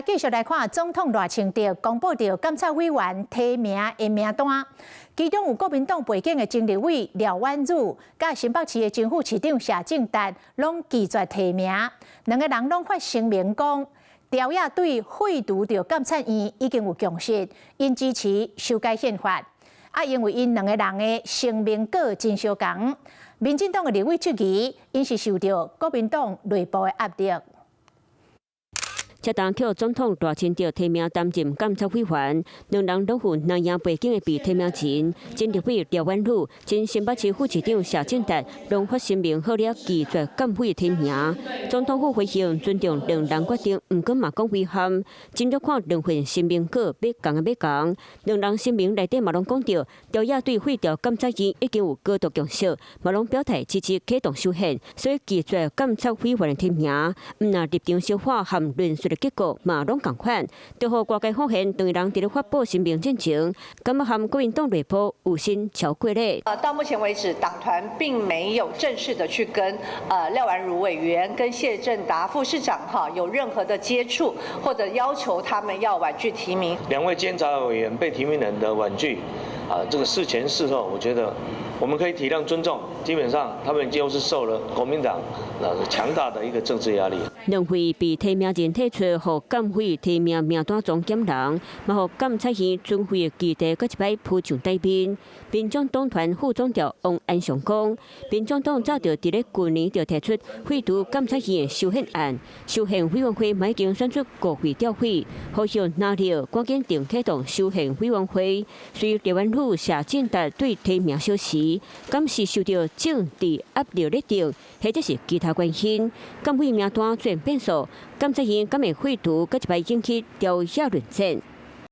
繼續來看總統賴清德公布著監察委員提名的名單，其中有國民黨背景的前立委廖婉汝，佮新北市的前副市長謝正達，攏拒絕提名。兩個人攏發聲明講，朝野對廢除著監察院已經有共識，𪜶支持修改憲法。啊，因為𪜶兩個人的聲明稿真相仝，民進黨的立委質疑，𪜶是受著國民黨內部的壓力。這當予總統賴清德提名擔任監察委員，兩人攏有藍營背景的被提名人，前立委廖婉汝、前新北市副市長謝正達，攏發聲明好了拒絕監委提名。總統府回應尊重兩人決定，毋過嘛講遺憾。真著看兩份聲明稿，欲仝抑欲仝。兩人聲明內底嘛攏講著，朝野對廢掉監察院已經有高度共識，嘛攏表態支持啟動修憲，所以拒絕監察委員的提名。毋但立場相反和論述的結果嘛攏仝款，就予外界發現，兩個人佇咧發布聲明進前，感覺和國民黨內部有先喬過咧。到目前為止，黨團並沒有正式的去跟廖婉汝委員跟謝正達副市長哈有任何的接觸，或者要求他們要婉拒提名。兩位監察委員被提名人的婉拒，啊，這個事前事後，我覺得我們可以體諒尊重。基本上，他們就是受了國民黨那強大的一個政治壓力。兩位被提名人提出，予監委提名名單總檢人，嘛予監察院存廢的議題，閣一擺浮上台面。民眾黨團副總召王安祥講，民眾黨早就佇咧舊年就提出廢除監察院的修憲案，修憲委員會嘛已經選出國會調委，呼籲藍綠趕緊定啟動修憲委員會。隨廖婉汝、謝正達對提名消息，敢是受著政治壓力咧定，或者是其他原因，監委名單轉變數，監察院敢會廢除，閣一擺引起朝野論戰。